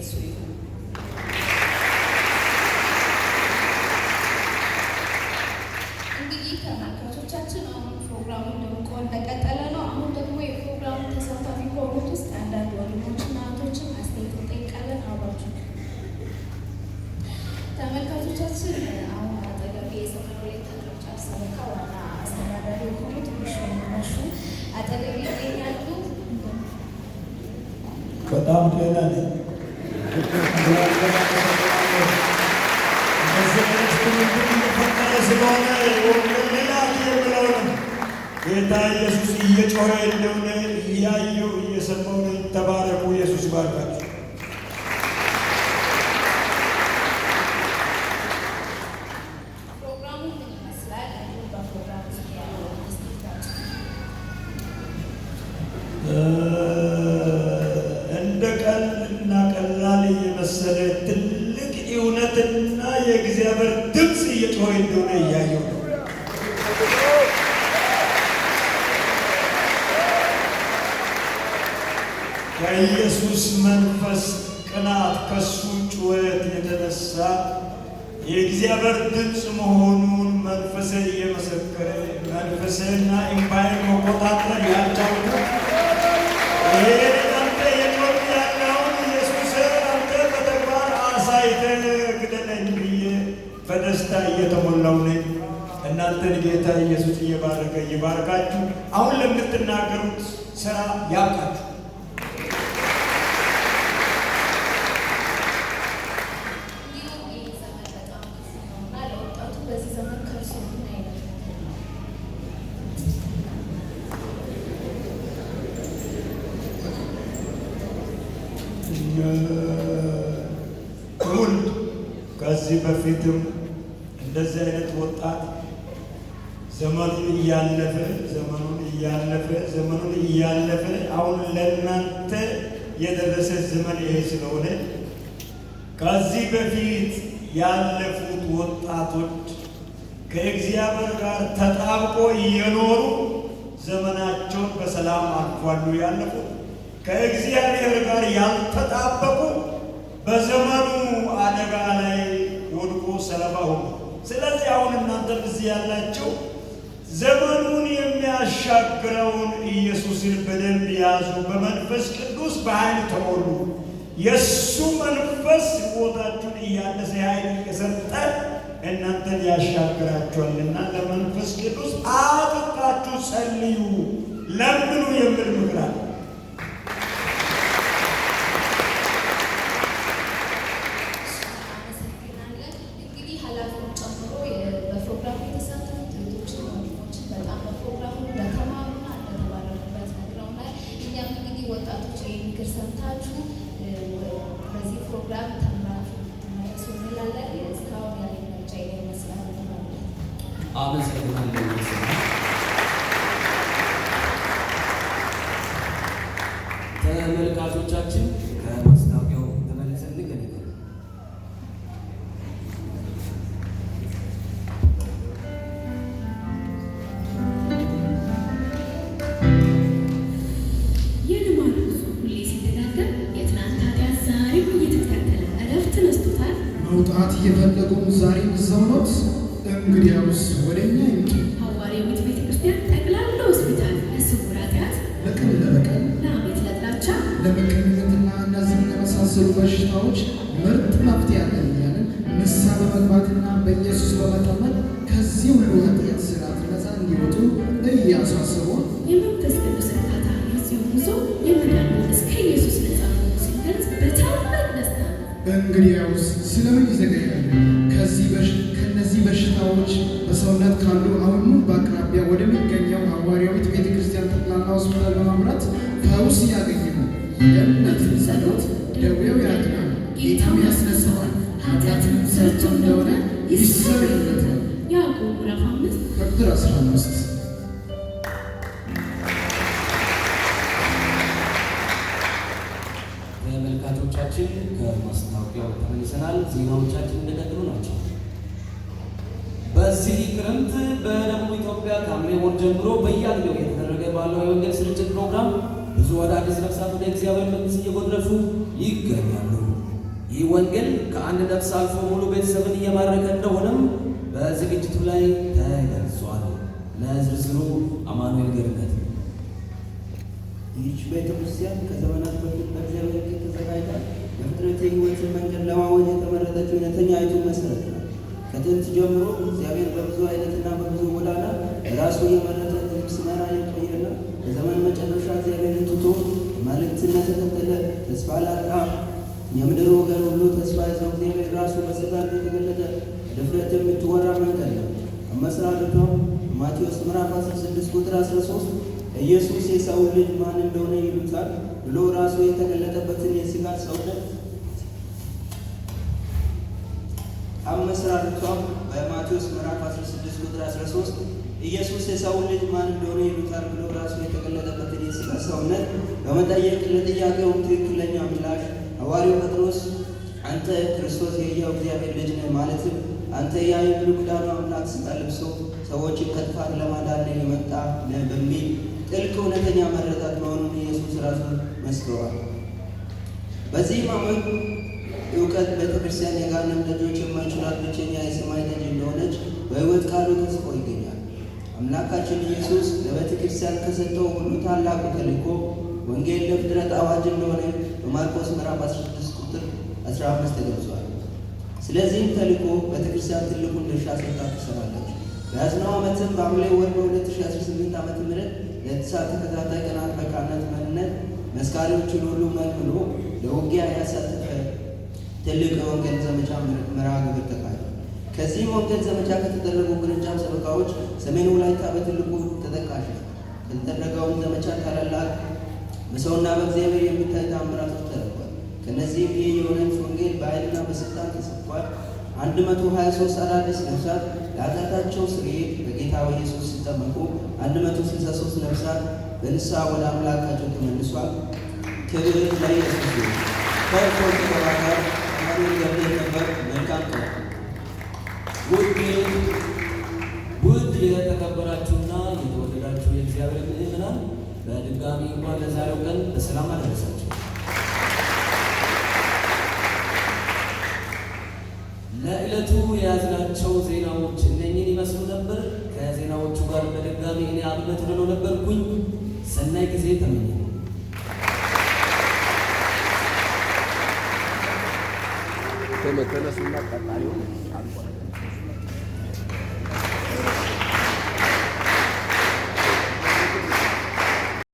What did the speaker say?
ለእርሱ ይሁን። እንግዲህ ተመልካቾቻችን፣ አሁን ፕሮግራሙ ደምቆ እንደቀጠለ ነው። አሁን ደግሞ የፕሮግራሙ ተሳታፊ ከሆኑት ውስጥ አንዳንድ ወንድሞችና እህቶችን አስተያየት እንጠይቃለን። አብራችሁ ተመልካቾቻችን፣ አሁን አጠገቤ የሰሜን ወላይታ ቅርንጫፍ ሰበካ ዋና አስተዳዳሪ የሆኑት ሙሾ ሙሹ አጠገቤ ይገኛሉ። በጣም ደህና ነኝ። እንደዚህ አይነት ትውልድ እየፈጠረ ስለሆነ ወንጌል የምለው ነው። ጌታ ኢየሱስ እየጮኸ እንደሆነ እያየሁ እየሰማሁ ነኝ። ተባረኩ። ኢየሱስ ይባርካችሁ። ፕሮግራሙ ምን ይመስላል? እንዲሁም በፕሮግራሙ ውስጥ ያለውን አስተያየት። እንደ ቀልድና ቀላል እየመሰለ ትልቅ እውነትና የእግዚአብሔር ድምፅ እየጮኸ እንደሆነ እያየሁ ነው። ከኢየሱስ መንፈስ ቅናት፣ ከሱ ጩኸት የተነሳ የእግዚአብሔር ድምፅ መሆኑን መንፈሴ እየመሰከረ፣ መንፈሴና እምባዬን መቆጣጠር ያልቻልኩት፣ ይሄን አንተ የጮህ ያለውን ኢየሱስ አንተ በተግባር አሳይተህ ግደለኝ ብዬ በደስታ እየተሞላው ነኝ። እናንተን ጌታ ኢየሱስ እየባረከ ይባርካችሁ። አሁን ለምትናገሩት ስራ ያብቃችሁ። እንዲሁም ይህ ዘመን በጣም ክፉ ነው እና ለወጣቱ በዚህ ዘመን ከእርሱ ምን አይነት ምክር ነው? ትውልድ ከዚህ በፊትም እንደዚህ አይነት ወጣት ዘመኑን እያለፈ፣ ዘመኑን እያለፈ፣ ዘመኑን እያለፈ አሁን ለእናንተ የደረሰ ዘመን ይሄ ስለሆነ፣ ከዚህ በፊት ያለፉት ወጣቶች ከእግዚአብሔር ጋር ተጣብቆ እየኖሩ ዘመናቸውን በሰላም አልፏሉ። ያለፉት ከእግዚአብሔር ጋር ያልተጣበቁ በዘመኑ አደጋ ላይ ወድቆ ሰለባ ሆኑ። ስለዚህ አሁን እናንተም እዚህ ያላችሁ ዘመኑን የሚያሻግረውን ኢየሱስን በደንብ ያዙ። በመንፈስ ቅዱስ በኃይል ተሞሉ። የእሱ መንፈስ ሕይወታችሁን እያደሰ፣ ኃይል እየሰጠ እናንተን ያሻግራችኋልና ለመንፈስ ቅዱስ አጥብቃችሁ ጸልዩ፣ ለምኑ የሚል ምክር አለ። አመሰግናለን። እንግዲህ ኃላፊውን ጨምሮ በፕሮግራሙ የተሳተፉት እህቶችና ወንድሞችን በጣም በፕሮግራሙ እንደተማሩና እንደተባረኩበት ነግረውናል። እኛም እንግዲህ ወጣቶች ይህን ምክር ሰምታችሁ በዚህ ፕሮግራም ተምራችሁ ትመለሱ እንላለን። እስካሁን ያለኝ መረጃ ይሄን ይመስላል። አመሰግናለሁ። ተመልካቾቻችን፣ ከማስታወቂያው ተመልሰን እንገናኛለን። የልማድ ጉዞ ሁሌ ሲደጋገም የትናንት ኃጢአት ዛሬም እየተከታተለ እረፍት ነስቶታል። መውጣት እየፈለጉም ዛሬም እዛው ኖት? እንግዲያውስ ወደ እኛ ይምጡ። ሐዋርያዊት ቤተ ክርስቲያን ጠቅላላ ሆስፒታል ለስውር ኃጢአት፣ ለቅን ለበቀል፣ ለሐሜት፣ ለጥላቻ፣ ለምቀኝነትና እነዚህን ለመሳሰሉ በሽታዎች ምርጥ መፍትሄ አለን እያልን ንስሐ በመግባትና በኢየሱስ በመታመን ከዚህ ሁሉ ኃጢአት ስርዓት ነፃ እንዲወጡ እያሳሰቡ የመንፈስ ቅዱስ እርካታ የጽዮን ጉዞ የመዳን እስከ ኢየሱስ ነፃ መሆኑ ሲገልጽ በታላቅ ደስታ ነው። እንግዲያውስ ስለምን ይዘገያሉ? ከእነዚህ በሽታዎች በሰውነት ካሉ አሁኑ በአቅራቢያ ወደሚገኘው ሐዋርያዊት ቤተ ክርስቲያን ጠቅላላ ሆስፒታል በማምራት ፈውስ ያገኙ። የእምነት ጸሎት ደዌው ያድናል፣ ጌታም ያስነሳዋል፣ ኃጢአትንም ሰርቶ እንደሆነ ይሰረይለታል። ያዕቆብ ምዕራፍ 5 ከቁጥር 15። ተመልካቾቻችን፣ ከማስታወቂያው ተመልሰናል። ዜናዎቻችን እንደቀጠሉ ናቸው። በዚህ ክረምት በደቡብ ኢትዮጵያ ከሐምሌ ወር ጀምሮ በየአጥቢያው እየተደረገ ባለው የወንጌል ስርጭት ፕሮግራም ብዙ አዳዲስ ነፍሳት ወደ እግዚአብሔር መንግሥት እየጎረፉ ይገኛሉ። ይህ ወንጌል ከአንድ ነፍስ አልፎ ሙሉ ቤተሰብን እየማረከ እንደሆነም በዝግጅቱ ላይ ተገልጿል። ለዝርዝሩ አማኑኤል ገርነት። ይህች ቤተ ክርስቲያን ከዘመናት በፊት በእግዚአብሔር እቅድ ተዘጋጅታ ለፍጥረት የሕይወትን መንገድ ለማወጅ የተመረጠች እውነተኛይቱ መሰረት ናት። ከጥንት ጀምሮ እግዚአብሔር በብዙ አይነትና በብዙ ጎዳና ራሱ የመረጠ ሕዝብ ሲመራ የቆየና በዘመን መጨረሻ እግዚአብሔርን ትቶ አማልክትን ለተከተለ፣ ተስፋ ላጣ የምድር ወገን ሁሉ ተስፋ ይዘው እግዚአብሔር ራሱ በሥጋ እንደተገለጠ ድፍረት የምትወራ መንገድ ነው። አመሰራረቷ ማቴዎስ ምዕራፍ 16 ቁጥር 13 ኢየሱስ የሰው ልጅ ማን እንደሆነ ይሉታል ብሎ ራሱ የተገለጠበትን የሥጋ ሰውነት አመሰራረቷ በማቴዎስ ምዕራፍ 16 ቁጥር 13 ኢየሱስ የሰው ልጅ ማን እንደሆነ ይሉታል ብሎ ራሱ የተገለጠበትን የሥጋ ሰውነት በመጠየቅ ለጥያቄውም ትክክለኛ ምላሽ ሐዋርያው ጴጥሮስ አንተ ክርስቶስ የሕያው እግዚአብሔር ልጅ ነህ፣ ማለትም አንተ ያ የብሉይ ኪዳኑ አምላክ ሥጋ ለብሶ ሰዎችን ከጥፋት ለማዳን የመጣ ነህ በሚል ጥልቅ እውነተኛ መረዳት መሆኑን ኢየሱስ ራሱ መስክሯል። በዚህም ዓመት እውቀት ቤተክርስቲያን የገሃነም ደጆች የማይችሏት ብቸኛ የሰማይ ደጅ እንደሆነች በሕይወት ቃሉ ተጽፎ ይገኛል። አምላካችን ኢየሱስ ለቤተ ክርስቲያን ከሰጠው ሁሉ ታላቁ ተልእኮ ወንጌል ለፍጥረት አዋጅ እንደሆነ በማርቆስ ምዕራፍ 16 ቁጥር 15 ተገልጿል። ስለዚህም ተልእኮ ቤተክርስቲያን ትልቁን ድርሻ ሰጥታ ትሰራለች። በያዝነው ዓመትም በሐምሌ ወር በ2018 ዓመተ ምህረት ለ90 ተከታታይ ቀናት በካህናት መሪነት መስካሪዎችን ሁሉ መልምሎ ለውጊያ ያሳተፈ ትልቅ የወንጌል ዘመቻ መርሃ ግብር ተካሂዷል። ከዚህም ወንጌል ዘመቻ ከተደረጉ ቅርንጫፍ ሰበካዎች ሰሜን ወላይታ በትልቁ ተጠቃሽ ነው። ከተደረገውም ዘመቻ ታላላቅ በሰውና በእግዚአብሔር የሚታይ ተአምራቶች ተደርጓል። ከነዚህም ይህ የእውነት ወንጌል በኃይልና በስልጣን ተሰብኳል። 123 አዳዲስ ነፍሳት ለኃጢአታቸው ስርየት በጌታ በኢየሱስ ሲጠመቁ፣ 163 ነፍሳት በንስሐ ወደ አምላካቸው ተመልሷል። ክብር ለኢየሱስ ይሁን። ከሪፖርት ጋር አማኑኤል ገብርኤል ነበር። መልካም ቀን። ውድ የተከበራችሁና የተወደዳችሁ የእግዚአብሔር ምእመናን፣ በድጋሚ እንኳን ለዛሬው ቀን በሰላም አደረሳችሁ። ለዕለቱ የያዝናቸው ዜናዎች እነኝህን ይመስሉ ነበር። ከዜናዎቹ ጋር በድጋሚ እኔ አብነት ሆኖ ነበርኩኝ። ሰናይ ጊዜ ተመኘሁ። ተነሱና ቀጣዩን